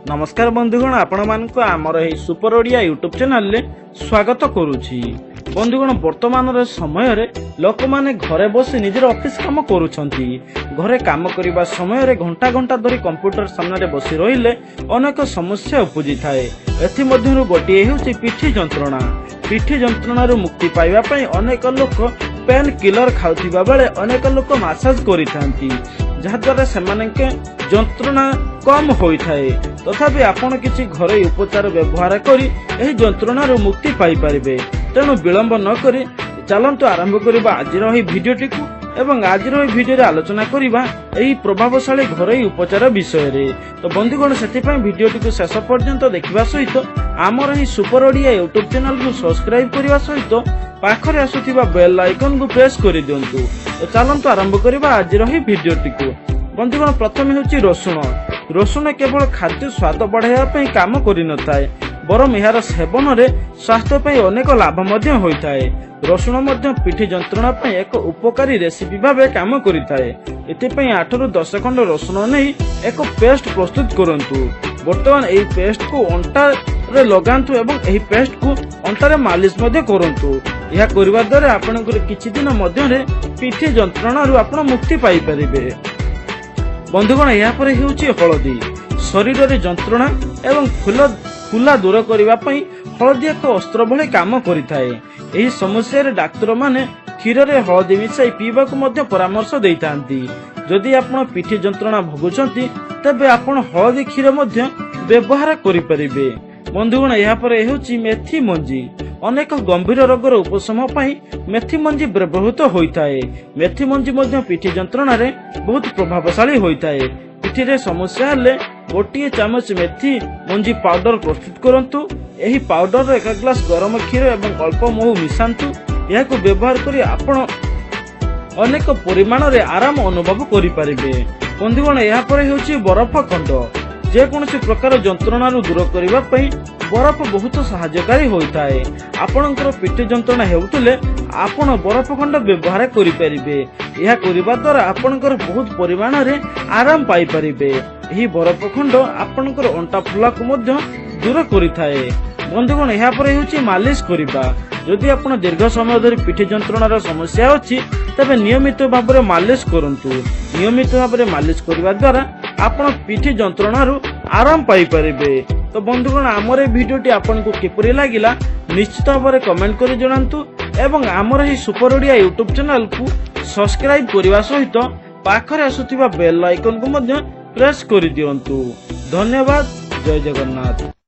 ନମସ୍କାର ବନ୍ଧୁଗଣ, ଆପଣମାନଙ୍କୁ ଆମର ଏହି ସୁପର ଓଡ଼ିଆ ୟୁଟ୍ୟୁବ୍ ଚ୍ୟାନେଲରେ ସ୍ୱାଗତ କରୁଛି। ବନ୍ଧୁଗଣ, ବର୍ତ୍ତମାନର ସମୟରେ ଲୋକମାନେ ଘରେ ବସି ନିଜର ଅଫିସ କାମ କରୁଛନ୍ତି। ଘରେ କାମ କରିବା ସମୟରେ ଘଣ୍ଟା ଘଣ୍ଟା ଧରି କମ୍ପ୍ୟୁଟର ସାମ୍ନାରେ ବସି ରହିଲେ ଅନେକ ସମସ୍ୟା ଉପୁଜିଥାଏ। ଏଥିମଧ୍ୟରୁ ଗୋଟିଏ ହେଉଛି ପିଠି ଯନ୍ତ୍ରଣା। ପିଠି ଯନ୍ତ୍ରଣାରୁ ମୁକ୍ତି ପାଇବା ପାଇଁ ଅନେକ ଲୋକ ପେନ୍ କିଲର ଖାଉଥିବା ବେଳେ ଅନେକ ଲୋକ ମାସାଜ କରିଥାନ୍ତି, ଯାହାଦ୍ୱାରା ସେମାନଙ୍କ ଯନ୍ତ୍ରଣା କମ୍ ହୋଇଥାଏ। ତଥାପି ଆପଣ କିଛି ଘରୋଇ ଉପଚାର ବ୍ୟବହାର କରି ଏହି ଯନ୍ତ୍ରଣାରୁ ମୁକ୍ତି ପାଇପାରିବେ। ତେଣୁ ବିଳମ୍ବ ନ କରି ଚାଲନ୍ତୁ ଆରମ୍ଭ କରିବା ଆଜିର ଏହି ଭିଡ଼ିଓଟିକୁ ଏବଂ ଆଜିର ଏହି ଭିଡ଼ିଓରେ ଆଲୋଚନା କରିବା ଏହି ପ୍ରଭାବଶାଳୀ ଘରୋଇ ଉପଚାର ବିଷୟରେ। ତ ବନ୍ଧୁଗଣ, ସେଥିପାଇଁ ଭିଡ଼ିଓଟିକୁ ଶେଷ ପର୍ଯ୍ୟନ୍ତ ଦେଖିବା ସହିତ ଆମର ଏହି ସୁପର ଓଡ଼ିଆ ୟୁଟ୍ୟୁବ୍ ଚ୍ୟାନେଲକୁ ସବସ୍କ୍ରାଇବ୍ କରିବା ସହିତ ପାଖରେ ଆସୁଥିବା ବେଲ୍ ଆଇକନକୁ ପ୍ରେସ୍ କରିଦିଅନ୍ତୁ। ତ ଚାଲନ୍ତୁ ଆରମ୍ଭ କରିବା ଆଜିର ଏହି ଭିଡ଼ିଓଟିକୁ। ବନ୍ଧୁଗଣ, ପ୍ରଥମେ ହେଉଛି ରସୁଣ। ରସୁଣ କେବଳ ଖାଦ୍ୟ ସ୍ୱାଦ ବଢ଼ାଇବା ପାଇଁ କାମ କରିନଥାଏ, ବରଂ ଏହାର ସେବନରେ ସ୍ୱାସ୍ଥ୍ୟ ପାଇଁ ଅନେକ ଲାଭ ମଧ୍ୟ ହୋଇଥାଏ। ରସୁଣ ମଧ୍ୟ ପିଠି ଯନ୍ତ୍ରଣା ପାଇଁ ଏକ ଉପକାରୀ ରେସିପି ଭାବେ କାମ କରିଥାଏ। ଏଥିପାଇଁ 8ରୁ 10 ଖଣ୍ଡ ରସୁଣ ନେଇ ଏକ ପେଷ୍ଟ ପ୍ରସ୍ତୁତ କରନ୍ତୁ। ବର୍ତ୍ତମାନ ଏହି ପେଷ୍ଟକୁ ଅଣ୍ଟାରେ ଲଗାନ୍ତୁ ଏବଂ ଏହି ପେଷ୍ଟକୁ ଅଣ୍ଟାରେ ମାଲିସ ମଧ୍ୟ କରନ୍ତୁ। ଏହା କରିବା ଦ୍ୱାରା ଆପଣଙ୍କର କିଛି ଦିନ ମଧ୍ୟରେ ପିଠି ଯନ୍ତ୍ରଣାରୁ ଆପଣ ମୁକ୍ତି ପାଇପାରିବେ। ବନ୍ଧୁଗଣ, ଏହାପରେ ହେଉଛି ହଳଦୀ। ଶରୀରରେ ଯନ୍ତ୍ରଣା ଏବଂ ଫୁଲା ଦୂର କରିବା ପାଇଁ ହଳଦୀ ଏକ ଅସ୍ତ୍ର ଭଳି କାମ କରିଥାଏ। ଏହି ସମସ୍ୟାରେ ଡାକ୍ତରମାନେ କ୍ଷୀରରେ ହଳଦୀ ମିଶାଇ ପିଇବାକୁ ମଧ୍ୟ ପରାମର୍ଶ ଦେଇଥାନ୍ତି। ଯଦି ଆପଣ ପିଠି ଯନ୍ତ୍ରଣା ଭୋଗୁଛନ୍ତି, ତେବେ ଆପଣ ହଳଦୀ କ୍ଷୀର ମଧ୍ୟ ବ୍ୟବହାର କରିପାରିବେ। ବନ୍ଧୁଗଣ, ଏହାପରେ ହେଉଛି ମେଥି ମଞ୍ଜି। ଅନେକ ଗମ୍ଭୀର ରୋଗର ଉପଶମ ପାଇଁ ମେଥି ମଞ୍ଜି ବ୍ୟବହୃତ ହୋଇଥାଏ। ମେଥି ମଞ୍ଜି ମଧ୍ୟ ପିଠି ଯନ୍ତ୍ରଣାରେ ବହୁତ ପ୍ରଭାବଶାଳୀ ହୋଇଥାଏ। ପିଠିରେ ସମସ୍ୟା ହେଲେ 1 ଚାମଚ ମେଥି ମଞ୍ଜି ପାଉଡର ପ୍ରସ୍ତୁତ କରନ୍ତୁ। ଏହି ପାଉଡରର 1 ଗ୍ଲାସ ଗରମ କ୍ଷୀର ଏବଂ ଅଳ୍ପ ମହୁ ମିଶାନ୍ତୁ। ଏହାକୁ ବ୍ୟବହାର କରି ଆପଣ ଅନେକ ପରିମାଣରେ ଆରାମ ଅନୁଭବ କରିପାରିବେ। ବନ୍ଧୁଗଣ, ଏହାପରେ ହେଉଛି ବରଫ ଖଣ୍ଡ। ଯେକୌଣସି ପ୍ରକାର ଯନ୍ତ୍ରଣାରୁ ଦୂର କରିବା ପାଇଁ ବରଫ ବହୁତ ସାହାଯ୍ୟକାରୀ ହୋଇଥାଏ। ଆପଣଙ୍କର ପିଠି ଯନ୍ତ୍ରଣା ହେଉଥିଲେ ଆପଣ ବରଫ ଖଣ୍ଡ ବ୍ୟବହାର କରିପାରିବେ। ଏହା କରିବା ଦ୍ୱାରା ଆପଣଙ୍କର ବହୁତ ପରିମାଣରେ ଆରାମ ପାଇପାରିବେ। ଏହି ବରଫ ଖଣ୍ଡ ଆପଣଙ୍କର ଅଣ୍ଟା ଫୁଲାକୁ ମଧ୍ୟ ଦୂର କରିଥାଏ। ବନ୍ଧୁଗଣ, ଏହାପରେ ହେଉଛି ମାଲିସ କରିବା। ଯଦି ଆପଣ ଦୀର୍ଘ ସମୟ ଧରି ପିଠି ଯନ୍ତ୍ରଣାର ସମସ୍ୟା ଅଛି, ତେବେ ନିୟମିତ ଭାବରେ ମାଲିସ କରନ୍ତୁ। ନିୟମିତ ଭାବରେ ମାଲିସ କରିବା ଦ୍ୱାରା ଆପଣ ପିଠି ଯନ୍ତ୍ରଣାରୁ ଆରାମ ପାଇପାରିବେ। ତ ବନ୍ଧୁଗଣ, ଆମର ଏହି ଭିଡ଼ିଓଟି ଆପଣଙ୍କୁ କିପରି ଲାଗିଲା, ନିଶ୍ଚିତ ଭାବରେ କମେଣ୍ଟ କରି ଜଣାନ୍ତୁ ଏବଂ ଆମର ଏହି ସୁପର ଓଡ଼ିଆ ୟୁଟ୍ୟୁବ୍ ଚ୍ୟାନେଲକୁ ସବସ୍କ୍ରାଇବ୍ କରିବା ସହିତ ପାଖରେ ଆସୁଥିବା ବେଲ୍ ଆଇକନକୁ ମଧ୍ୟ ପ୍ରେସ୍ କରିଦିଅନ୍ତୁ। ଧନ୍ୟବାଦ। ଜୟ ଜଗନ୍ନାଥ।